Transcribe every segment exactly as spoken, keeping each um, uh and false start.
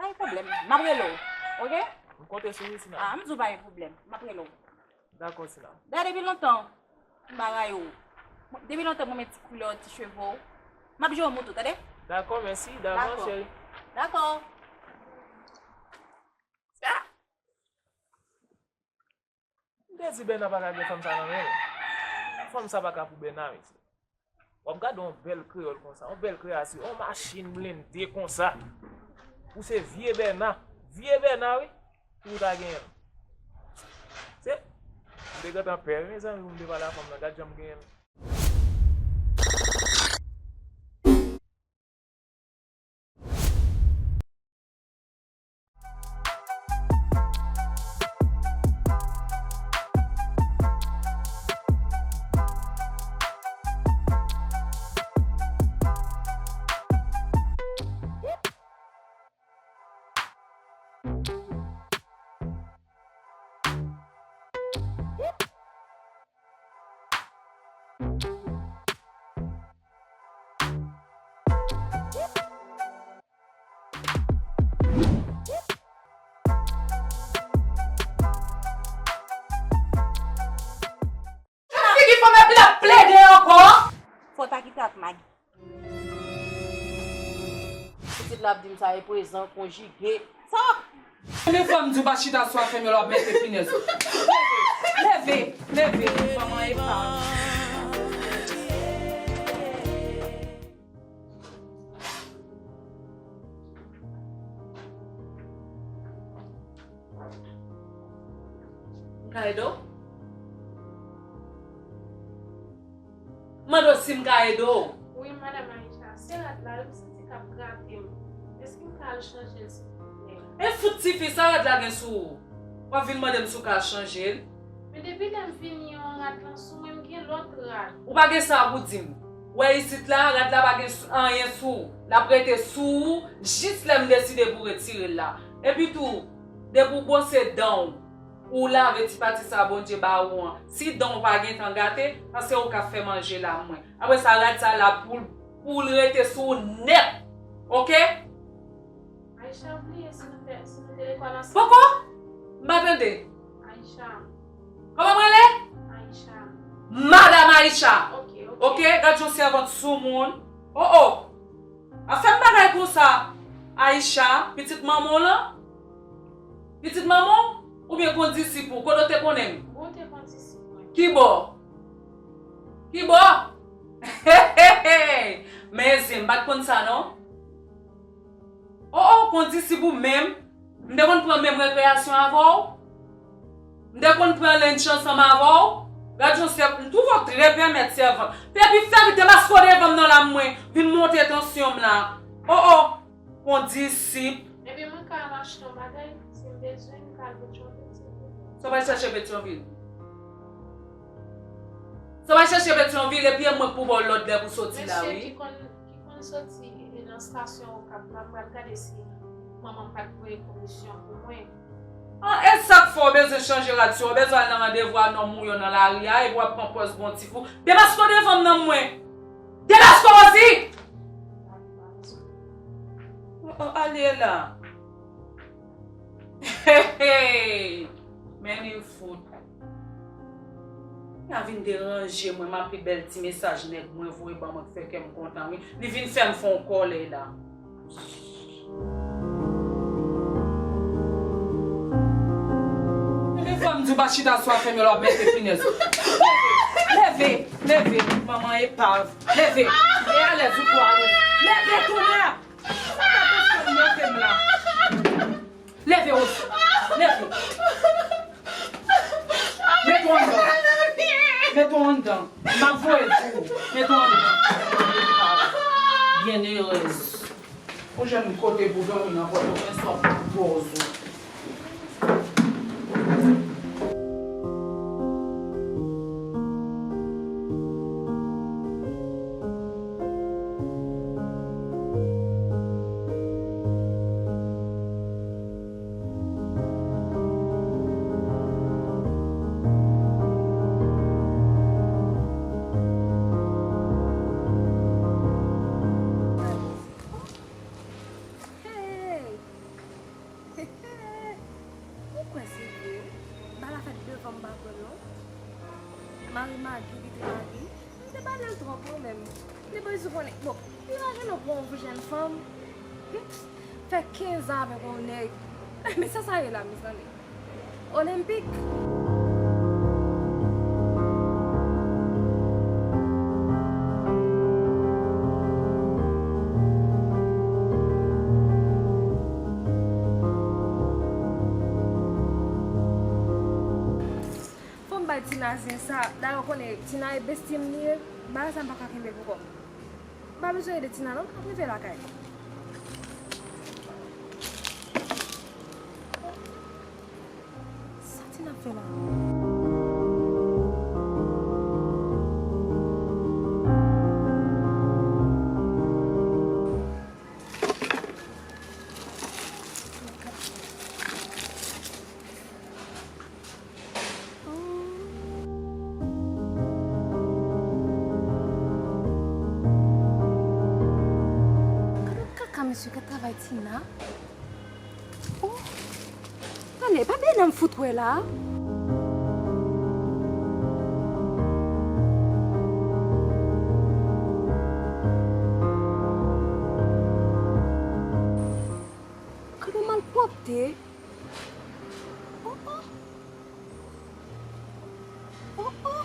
Pa gen pwoblèm. M ap rele w, oke? M konte sou ou, Sina. Ah, m di w pa gen pwoblèm. M ap rele w. Dakò, Sina. Dayè, depi lontan, m pa rayi w. Depi lontan mwen met ti koulè w, ti cheve w. M ap jere w tou, tande? Dakò, mèsi davans, cheri. Dakò. M te di Bèna pa ka gen fanm sa nan men l. Fanm sa pa ka pou Bèna, mesye. W ap gade yon bèl kreyòl konsa, yon bèl kreyasyon, yon machin blende konsa. Ou se vye Bèna, vye Bèna, wi, pou ou ta genyen l. Se, m te gentan pè, wi, mezanmi, pou m te pale a fanm nan, gad jan m genyen l. Figi fanm epi l ap plede ankò. Fò w ta kite ak Magi. Pitit la ap di m sa e prezan konjige. Sa w ap Men fò m di w pa chita sou afè m yo la w ap mete finèz. Leve, leve, leve, manman epa. M ka ede w? M mande w si m ka ede w. Wi, madanm Aïcha, se rad la wi m santi k ap grate m. Èske m ka al chanje l, silvouplè? E fout tifi, sa rad la gen sou ou? W ap vin mande m si w ka al chanje l? Men depi lè m vini an, rad lan sou mwen, m gen lòt rad. Ou pa gen sa pou di m. Wè isit la, rad la pa gen s-, anyen sou ou. L ap rete sou ou jis lè m deside pou retire l la. Epi tou, depi w bwose dan w, ou lave ti pati sa Bondye ba ou an. Si dan w pa gentan gate, paske ou ka fè manje la mwen. Apre sa, rad sa la pou, pou l rete sou ou nèt. Oke? Aïcha, ou bliye si nou te, si nou te lekòl ansanm? Poko? M pa tande. Aïcha. Kòman m rele? Aïcha. Madam Aïcha. Oke, oke. Oke, gad yon sèvant soumoun. O, o. Ap fè m bagay konsa. Aïcha, pitit manman w lan? Pitit manman w? Oubyen kondisip ou? Kote w te konnen m? Ou te kondisip mwen. Ki bò? Ki bò? Men zen, m pa t konn sa non. O, o, kondisip ou menm? M te konn pran menm rekreyasyon avè w? M te konn pran lunch ansanm avè w? Gad yon sèv, m twouve w trè pèmèt sèvant. Epi fè vit demaske w devan m nan la mwen, vin monte tansyon m la. O, o, kondisip. Ebyen mwen ka al achte yon bagay, si m bezwen, m ka al Petyonvil, silvouplè. Sa w pral chèche Petyonvil? Sa w pral chèche Petyonvil, epi e mwen k pou ba w lòd lè pou soti la, wi. Mesye ki konn, ki konn soti nan estasyon Okap la, m pral gade si manman m pa t voye komisyon pou mwen. An, e sa k fè w bezwen chanje rad sou ou, w bezwen al nan randevou a nonm ou yo nan lari a, epi w ap pran pòz bon tifi w. Demaske w devan m nan mwen! Demaske w osi! O, o, ale la! Hey, hey! Men li fout. Li a vin deranje mwen, m ap li bèl ti mesaj nèg mwen voye ban mwen k fè kè m kontan, wi. Li vin fè m fè yon kòlèy la. Ebyen fò m di w pa chita sou afè m yo la w ap mete finèz. Leve, leve, leve, manman epav. Leve, e alèz ou twò alèz. Leve tounen! Sa ka pase w mete m la. Leve, Rosie. Leve. Mete w anndan. Mete w anndan. M ap voye l pou ou. Mete w anndan. Byenerèz. Ou jwenn kote pou dòmi nan Pòtoprens, w ap pran pòz ou. Hey! Magi, li te magi. M te pa nan l twòp, mwen menm. M te bezwen konnen. Bon, li pa gen non pou yon jèn fanm. Fè kenz an avèk yon nèg. Men sa, sa ye la, mezanmi? Olenpik. Fò m bay Tina zen sa. Dayè, ou konnen, Tina e besti m li ye. Bagay sa m pa ka kenbe pou kò m. M pa bezwen ede Tina non, m ap rive lakay. Sa Tina ap fè la? Gad yon kaka mesye k ap travay Tina. Oh. Talè, pa byen nan m fout wè la. Gad yon malpwòpte. Oh, oh. Oh, oh.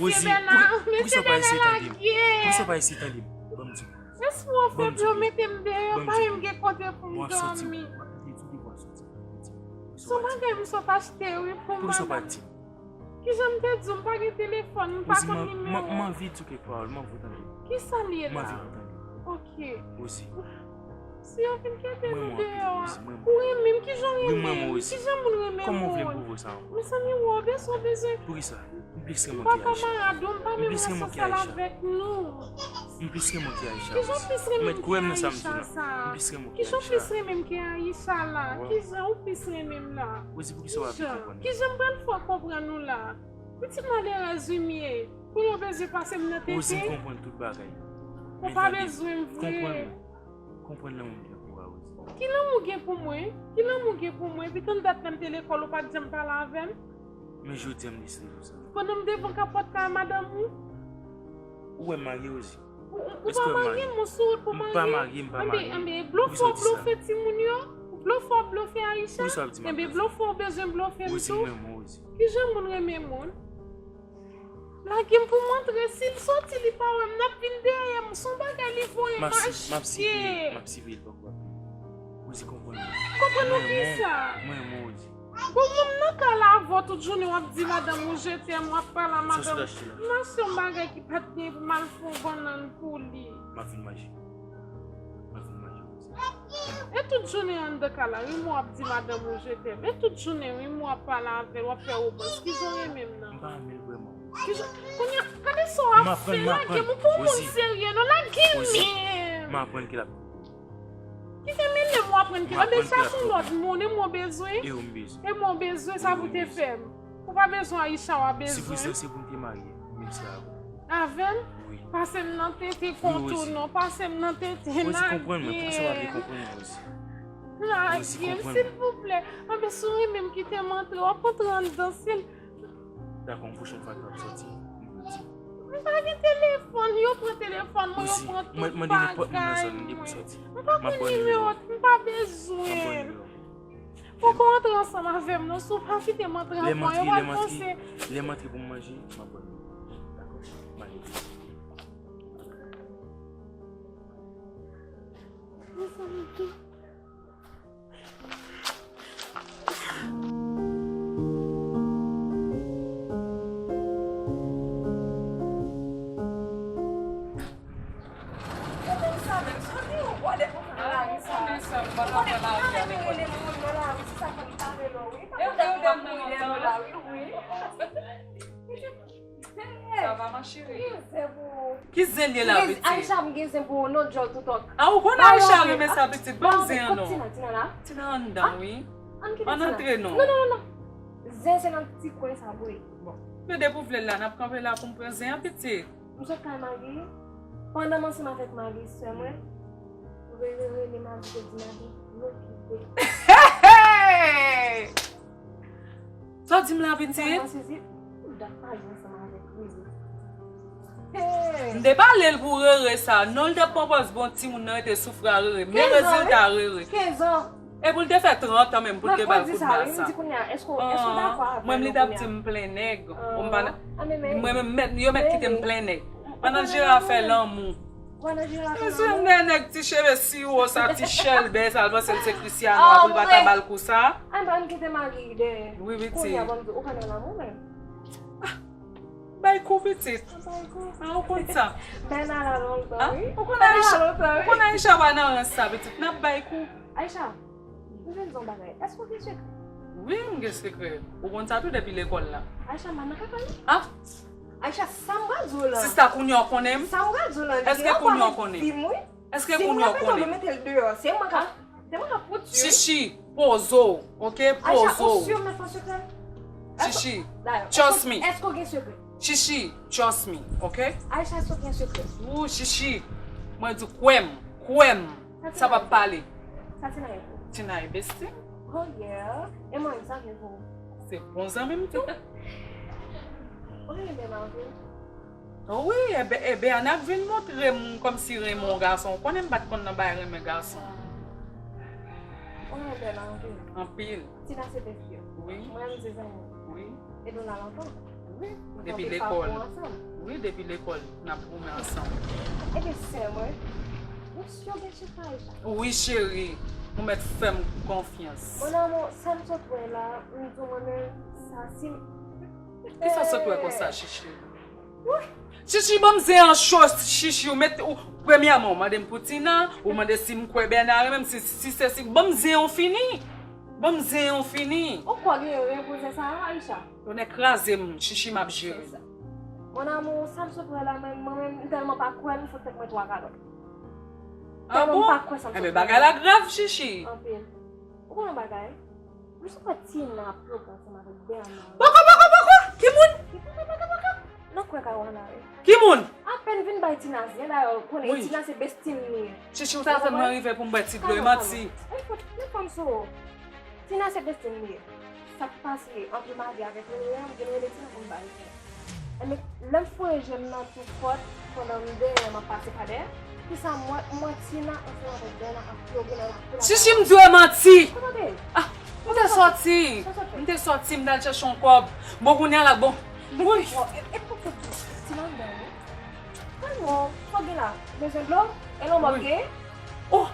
Rosie, pou, poukisa w pa eseye tande m? Poukisa w pa eseye tande m? Ban m di w. Jis pou w fè pou yo mete m deyò, pa menm gen kote pou m dòmi. Se yon bagay m sot achte wi pou madanm. Kijan m te di w m pa gen telefòn, m pa konn nimewo w. M anvi di w kèk pawòl, m anvi w tande. Kisa l ye la? M anvi w tande. Ok. Rosie. Si yo fin kite nou deyò a, ou renmen m, kijan w renmen m? Kijan moun renmen moun? Mezanmi, wè w bezwen, w bezwen. Poukisa? M plis renmen w ki Aisha. M pa kamarad ou, m pa menm nan sosyal avèk nou. M plis renmen w ki Aisha. Kijan w plis renmen m ki Aisha sa? M plis renmen w ki Aisha. Kijan w plis renmen m ki Aisha la? Kijan ou plis renmen m la? Rosie, poukisa w pa vle konprann? Kijan m pral fè w konprann ou la? Pitit malerèz wi m ye. Pou yo bezwen pase m nan tenten. Rosie, m konprann tout bagay. Ou pa bezwen m vre. Konprann mwen. Konprann lanmou m gen pou ou a, Rosie. Ki lanmou w gen pou mwen? Ki lanmou w gen pou mwen? Epi tann dat lè m te lekòl, ou pa t janm pale avè m. Men jodi a m deside fè sa. Pandan m devan kapòt kay madanm ou? Ou wè m marye, Rosie? Ou, ou, ou pa marye, m sou wout pou marye. M pa marye, m pa marye. Enben, enben, blofè w blofe timoun yo? Blofè w blofe Aisha? Enben, blofè w bezwen blofe m tou? Rosie, m renmen w, Rosie. Kijan moun renmen moun? Lage m pou m antre, si l soti, li pa wè m, n ap vin dèyè m. Se yon bagay li voye m achte. M ap siveye l, m ap siveye l, poko ap vini. Rosie, konprann mwen. Konprann ou kisa? Mwen renmen w, Rosie. Bon, mwen m nan kay la avè w tout jounen, w ap di madanm ou je t'aime, w ap pale a madanm. M achte yon bagay ki pa t gen pou m al fè yon bannann pou li. M ap vin manje. M ap vin manje, Rosie. E tout jounen anndan kay la, wi, mwen w ap di madanm ou je t'aime. E tout jounen, wi, mwen w ap pale avè l, w ap fè romans. Kijan w renmen m nan? M pa renmen l vrèman. Kijan, kounye a, gade sa w ap fè, lage m, ou pa yon moun serye non, lage m menm. M aprann ke l ap Pran kè, m ap chache yon lòt moun, e mwen w bezwen. E w m bezwen. E mwen w bezwen, sa pou te fè m. Ou pa bezwen Aisha, w ap bezwen. Si pou sa, se pou m te marye, menm si avè w. Avè m? Wi. Pase m nan tete kontou non, pase m nan tete. Rosie, konprann mwen, poukisa w ap vle konprann mwen, Rosie? Lage m, silvouplè. Anben, si w renmen m, kite m antre, w ap antre anndan, sil. Dakò, yon pwochèn fwa ke w ap sòti, m pou di. M pa gen telefòn, yo pran telefòn mwen, yo pran tout bagay mwen. M pa konn nimewo, m pa bezwen. Fòk ou antre ansanm avè m non, si w pa kite m antre ankò, yo pral panse. Lè m antre pou m manje, m ap ba w. Dakò? M ale. Mezanmi. Sa va, ma chérie? Ki zen pou ou? Ki zen li ye la, pitit? Aisha, m gen zen pou ou, no joke, tout talk. A, ou konn Aisha renmen sa, pitit. Ban m zen an non. Tina, Tina la? Tina anndan, wi. Ann kite Tina. Ann antre non. Non, non, non, non. Zen se nan ti kwen sa pou li. Bon. Men depi w vle l la, n ap kanpe la pou m pran zen an, pitit. M sot kay Magi. Pandan m ansanm avèk Magi, sè mwen, rele, rele Magi, te di Magi, nou kite. Hey! Sa w di m la, pitit? Tèlman sezi, m dat pa jwe ansanm avèk Rizi. M te pale l pou Rere sa. Non, l t ap pran pòz bon timoun nan rete soufri a Rere. Men rezilta Rere. Kenz an. Epi l te fè trant an menm pou l te ba l kout ba sa. Mwen, m di kounye a, èske w, èske w dakò avè l kounye a? Mwen, m li t ap di m plen nèg. Mwen, m pa nan, mwen, mwen, mèt, yo mèt kite m plen nèg. Pandan Jera fè lanmou. Mesye, m gen nèg ti cheve siwo sa, ti chèlbè sa, l panse l se Cristiano a pou l pa ta ba l kou sa. Ann, ann kite Magi dèyè. Wi, pitit. Kounye a, ban m di, ou pa nan lanmou menm. Bay kou, pitit. Bay kou. A, ou konn sa. Bèna la lontan, wi. Ou konn Aisha, ou konn Aisha pa nan rans sa, pitit. N ap bay kou. Aisha, m vin di w yon bagay. Èske w gen sekrè? Wi, m gen sekrè. Ou konn sa tou depi lekòl la. Aisha, m pa nan kaka non. A? Aisha, sa m pral di w lan. Sista, kounye a w konnen m? Sa m pral di w lan, èske kounye a w konnen m? Èske kounye a w konnen m? Si m repete w, mete l deyò. Se mwen k ap, se mwen k ap fout, wi. Chichi, poze w, oke? Poze w. Aisha, ou si w mèt fè sekrè? Chichi, trust me. Èske w gen sekrè? Chichi, trust me, oke? Aisha, èske w gen sekrè? Wou, Chichi, mwen di w kwè m, kwè m. Sa p ap pale. Sa Tina ye pou ou? Tina ye besti m. Oh yeah. E mwen menm sa m ye pou ou? Se bon zanmi m tou. Ou renmen m anpil? Wi, e Be-, e Bèna k vin montre m kòmsi renmen yon gason. Ou konnen m pa t konn nan bay renmen gason. Ou renmen Bèna anpil? Anpil. Tina se besti w. Wi. Mwen menm se zanmi w. Wi. E nou la lontan. Wi. Depi lekòl. Wi, depi lekòl, n ap goumen ansanm. Ebyen, sè mwen, ou si w gen sekrè Aisha? Wi, cheri. Ou mèt fè m konfyans. Mon amour, sa m sot wè la, m di w mwen menm, sa si m... Kisa w sot wè konsa, Chichi? Chichi, ban m zen an cho, Chichi, ou mete, ou, premyèman, ou mande m pou Tina, ou mande si m kwè Bèna renmen m, si, si se si, ban m zen an fini. Ban m zen an fini. Ou kwè gen ren pou zen sa a, Aisha? Tonnè kraze m, Chichi, m ap jere. Mon amour, sa m sot wè la, mwen, mwen menm, m tèlman pa kwè l, m fout tèt mwen twa kalòt. Tèlman m pa kwè sa m sot wè la. Enben, bagay la grav, Chichi. Anpil. Ou konn yon bagay? M sot wè Tina ap ploke ansanm avèk Bèna. Poko, poko, poko! Ki moun? Ki poko, poko, poko? Nan kwè Kawana, wi. Ki moun? Apèn vin bay Tina zen, dayè, ou konnen Tina se besti m li ye. Chichi, ou ta atann mwen rive pou m bwè ti dlo, e manti. Kalma, kalma, kalma. Ey, fout, met fòm sou ou. Tina se besti m li ye. Sa k pase ant Magi avèk Rere a, m vin rele Tina pou m ba l zen. Enben, lè m foure je m nan tou fòt, pandan m dèyè, m ap pase pa dèyè, kisa m wè? M wè Tina ansanm avèk Bèna ap ploge nan lakou lakay. Chichi, m di w e manti! Kòman te ye? Ah, m te sòti. Sa w sot fè? M te sòti, m t al chèche yon kòb. Bon, kounye a la, bon. Wi. E, e pou tout Tina anndan, wi. Kalme w, sa w gen la? Bezwen dlo? E lanmò k gen? Oh!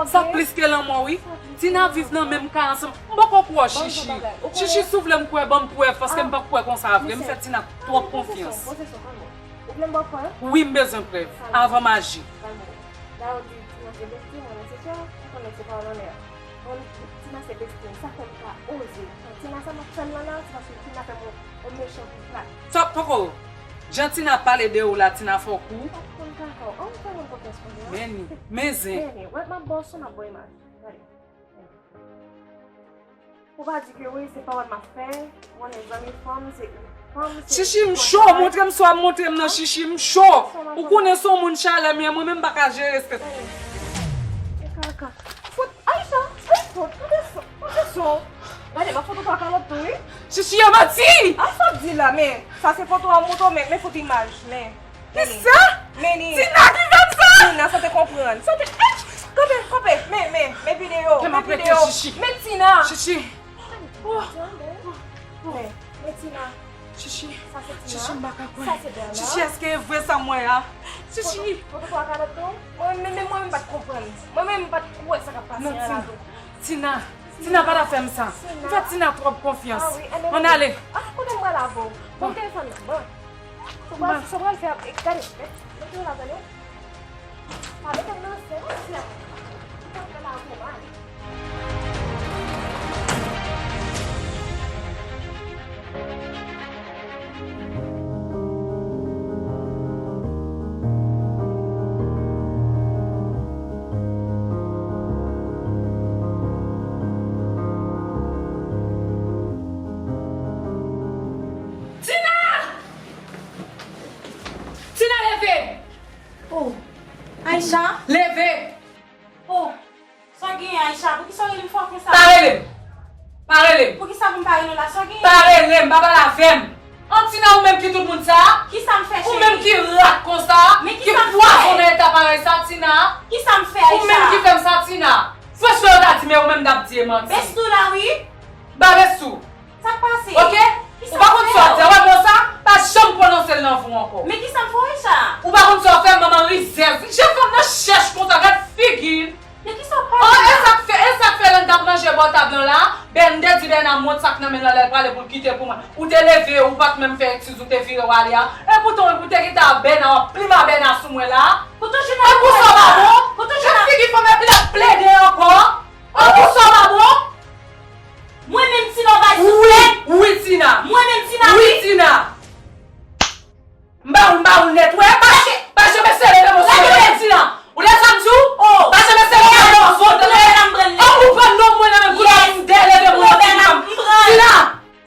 Sa plis ke lanmò, wi. Tina viv nan menm kay ansanm. M poko kwè w, Chichi. Chichi, si w vle m kwè, ban m prèv, paske m pa kwè konsa vre. M fè Tina twòp konfyans. Wi, m bezwen prèv. Avan m aji. Tina se besti m, mwen menm se sè w, ou konnen se pawòl annè. Tina se besti m, sa fè m pa oze. Tina sa m ap fè l lan la, se paske Tina fè m yon, yon mechan kou plat. Sa poko. Jan Tina pale de ou la, Tina fè w kou. Ou pa konn kaka w. An, ou fè moun konfyans konsa. Men ni, men zen. Men ni, wè m ap ba w son, m ap ba w imaj. Gade. Ou pa di ke wi, se pawòl m ap fè. Ou konnen zanmi fanm, se fanm, se Chichi, m cho, montre m sa w ap montre m nan, Chichi, m cho. Ou konnen se yon moun chalè m ye, mwen menm m pa ka jere estrès. Kaka. Foto, Aïcha, ay foto, kote son, kote son. Gade, m ap foto twa kalòt tou, wi. Chichi, yo manti! A sa w di la, men, sa se foto a m moto, men, men foto imaj, men. Kisa? Men li. Tina ki fè m sa? Tina, sa te konprann. Sa te, eh, kanpe, kanpe, men, men, men videyo, men videyo. Men Tina. Chichi. Oh. Men, men Tina. Chichi. Sa se Tina. Chichi, m pa ka kwè. Sa se Bernard. Chichi, èske e vre sa m wè a? Chichi. Foto, foto twa kalòt tou? Mwen, men, men mwen menm m pa t konprann. Mwen menm m pa t kwè sa k ap pase an la tou. Tina. Tina pa ta fè m sa. M fè Tina twòp konfyans. Ann ale. Ah, kote m pral avè w? Ban m telefòn nan. Ban. Sa w pral, sa w pral fè ap, gade, met, mete w la, tande w? Pa mete m nan sèl, non, Tina. Ou pa fè la pou mal. Tina! Tina, leve! Oh, Aïcha? Leve! Oh, sa w genyen, Aïcha? Poukisa w rele m fò konsa? Pa rele m! Pa rele m! Poukisa pou m pa rele w la? Sa w genyen? Pa rele m! Pa pale avè m! An, Tina, ou menm ki tout moun sa? Kisa m fè, cheri? Ou menm ki rat konsa? Ki pwazonnen eta parèy sa, Tina? Kisa m fè, Aïcha? Ou menm ki fè m sa, Tina? Franchman, yo ta di, men ou menm t ap di e manti. Bèstou la, wi. Ba bèstou. Sa k pase? Oke? Ou pa konn sa w ap di a. Wè mo sa? Pa janm pwononse l nan vi w ankò. Men kisa m fè w, Aïcha? Ou pa konn sa w ap fè, manman rizèz. Jan fanm nan chèch konsa, gad figi l. Men kisa w pale la? Oh, e sa k fè, e sa k fè lè n t ap manje bò tab lan la, Bèn te di Bèna mont sa k nan men l lan lè l prale pou l kite pou mwen. Ou te leve, ou pa t menm fè eskiz, ou te vire w ale a. E poutan ou te gentan a Bèna, w ap plimen Bèna sou mwen la. Poutan jounen an pou sa w pa bon. Poutan jounen an. Gad figi fanm epi l ap plede ankò. An pou sa w pa bon. Mwen menm Tina w bay souflèt. Wi, wi, Tina. Mwen menm Tina, wi, wi. Tina. M ba ou, m ba ou nèt, wè, pa, pa janm eseye leve men w sou mwen, Tina. Ou tande sa m di w? Pa janm eseye leve men w sou mwen, tande? An, ou pran non mwen nan men pou nou m deleve men w sou mwen. Tina,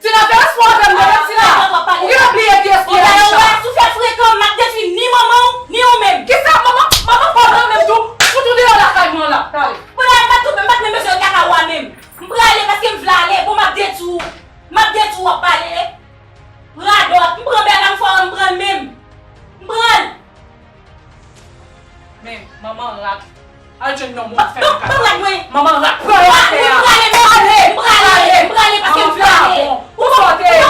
Tina, fè respè w avè m, tande, Tina. Ou genlè bliye kiyès ki ye, Aïcha. Ou fè frekan, m ap detwi ni manman w, ni ou menm. Kisa manman, manman pa w nan menm tou? Fout ou deyò lakay mwen la, tande. Bon, la, m pa t, m pa t menm bezwen kaka w a menm. M prale paske m vle ale, bon, m ap detwi w. M ap detwi w, w ap pale. Radòt, m pran Bèna, m fò m pran l menm. M pran l. Men, manman rat. Al jwenn nonm ou fè kaka. Manman rat, pran l atè a. Ale, ale, ale, paske m vle ale. Ou sa w te ye la?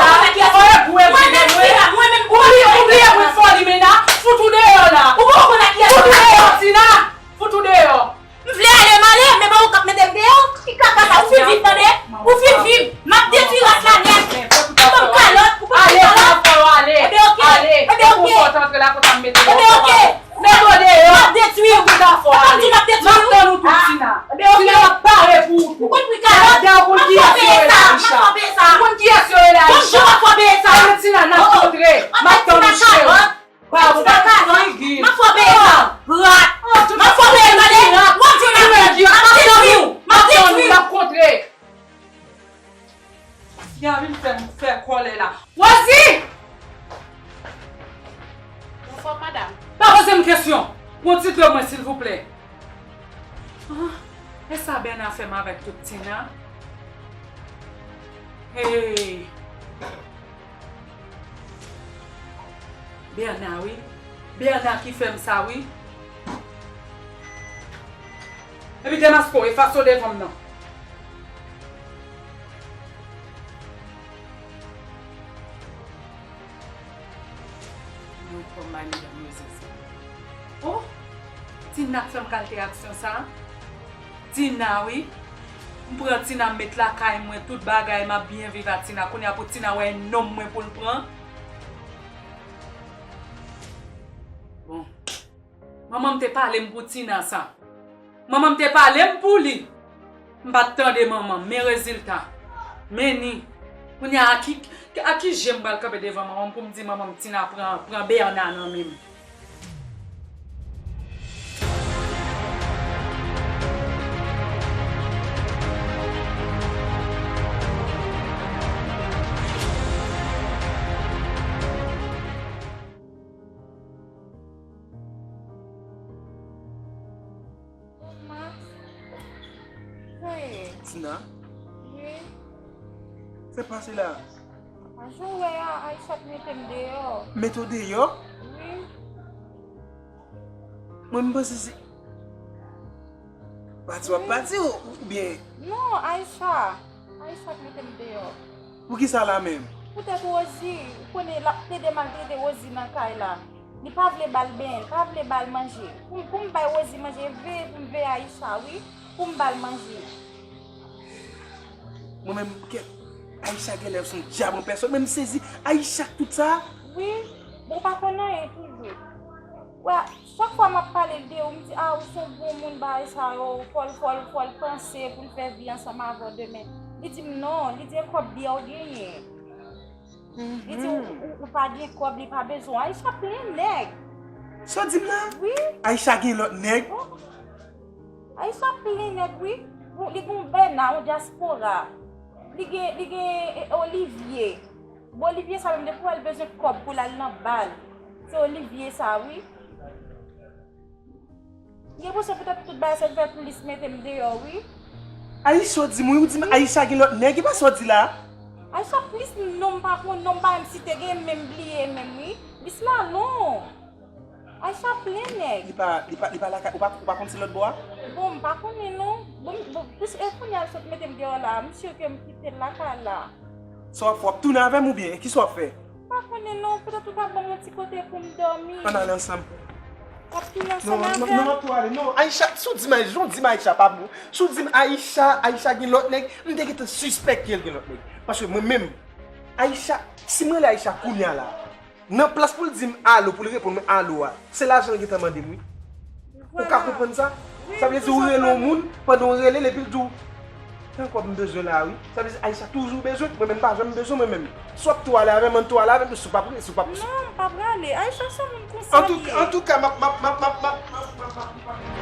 Ou e bwè vide mwen. Ou bliye, ou bliye mwen fò limena. Fout ou deyò la. Fout ou deyò, Tina. Fout ou deyò. M vle ale, m ale, men pa ou k ap mete m deyò. Ki kaka sa? Ou fin viv, tande? Ou fin viv. M ap detwi ras la nèt. Ou ban m kalòt, ou ban m kalòt. Ebyen, oke. Ebyen, oke. Ebyen, oke. M ap detwi w. Ou konn di m ap detwi w? Tina, m ap pare pou ou tou. Ou konn pri kalòt? M ap fè w peye sa. M ap fè w peye sa. Ou konn kiyès yo rele Aïcha? Tina, n ap kontre. M ap tann ou, cheri. Ba ou figi. M ap fè w peye sa. Rat. M ap fè w peye, tande? W ap jwenn avè m. M ap detwi w. M ap detwi w. M ap kontre. Fi a vin fè m fè kòlè la. Rosie! Anfòm, madanm. Pa poze m kesyon. Pran ti dlo mwen, silvouplè. Ah, e sa Bèna fè m avèk tout Tina? Hey! Bèna, wi. Bèna ki fè m sa, wi. Epi demaske w, efase w devan m nan. Yon fòm bay medam yo zizye. Oh! Tina k fè m kalte aksyon sa a? Tina, wi. M pran Tina, m met lakay mwen, tout bagay, m ap byen viv a Tina. Kounye a pou Tina wè nonm mwen pou l pran. Bon. Manman m te pale m pou Tina sa. Manman m te pale m pou li. M pa t tande manman m. Men rezilta. Men ni. Kounye a, a ki, a ki je m pral kanpe devan manman m pou m di manman m Tina pran, pran Bèna nan men m? Nan, Wi. sa k pase la? A jan w wè a, Aïcha t mete m deyò. Mete w deyò? Wi. Mwen, m panse se pati w ap pati ou oubyen? Non, Aïcha. Aïcha k mete m deyò. Poukisa la menm? Poutèt Rosie, ou konnen l ap plede maltrete Rosie nan kay la. Li pa vle ba l benyen, li pa vle ba l manje. Pou, pou m bay Rosie manje, veye pou m veye Aïcha, wi. Pou m ba l manje. Mwen menm, kèt, Aïcha genlè se yon dyab an pèsòn, men m sezi. Aïcha k tout sa? Wi, bon, ou pa konn anyen toujou. Wè, chak fwa m ap pale l de ou, m di, a, ou se yon bon moun, bagay sa yo, fò l, fò l, fò l panse pou l fè vi ansanm avè w demen. Li di m non, li di e kòb byè w genyen. Li di ou, ou, ou pa gen kòb, li pa bezwen w. Aïcha plen nèg. Sa w di m la? Wi. Aïcha gen lòt nèg? Oh. Aïcha plen nèg, wi. Bon, li gen yon bèna, yon dyaspora. Li gen, li gen eh, Olivier. Bon, Olivier sa menm depi w wè l bezwen kòb pou l al nan bal. Se Olivier sa, wi. M gen enpresyon poutèt tout bagay sa ki fè plis mete m deyò, wi. Aïcha, w di m wi, ou di m Aïcha gen lòt nèg, e pa sa w di la? Aïcha plis non, m pa konn non, m pa menm site, gen menm bliye menm, wi. Lis la long. Aïcha plen nèg. Li pa, li pa, li pa lakay, ou pa, ou pa konn se lòt bò a? Bon, m pa konnen non. Bon, bon, plis e kounye a l sot mete m deyò la, m si ke m kite l lakay la. Sa w ap fè, w ap tounen avè m oubyen? Kisa w ap fè? M pa konnen non, petèt ou ka ban m yon ti kote pou m dòmi. Ann ale ansanm. W ap tounen Non, ansanm non, avè non, m? ap tou ale. Non, Aïcha, si w di m, jan w di m Aïcha pa bon. Si w di m Aïcha, Aïcha gen lòt nèg, m te gentan sispèk ke l gen lòt nèg. Paske mwen menm, Aïcha, si mwen rele Aïcha kounye a la, nan plas pou l di m alo, pou l reponn mwen alo a, se lajan l gentan mande m, wi. Ou ka konprann sa? Sa vle di ou rele yon moun, pandan w rele l, epi l di w, gen kòb m bezwen la, wi. Sa vle di Aïcha toujou bezwen, mwen menm m pa janm bezwen, mwen menm. Si w ap tou ale avè m, ann tou ale avè m, si w p ap, si w p ap. Non, m pa prale. Aïcha se moun konsa li ye. Antouka, m ap, m ap, m ap, m ap, m ap, m ap, m ap, m ap, m ap,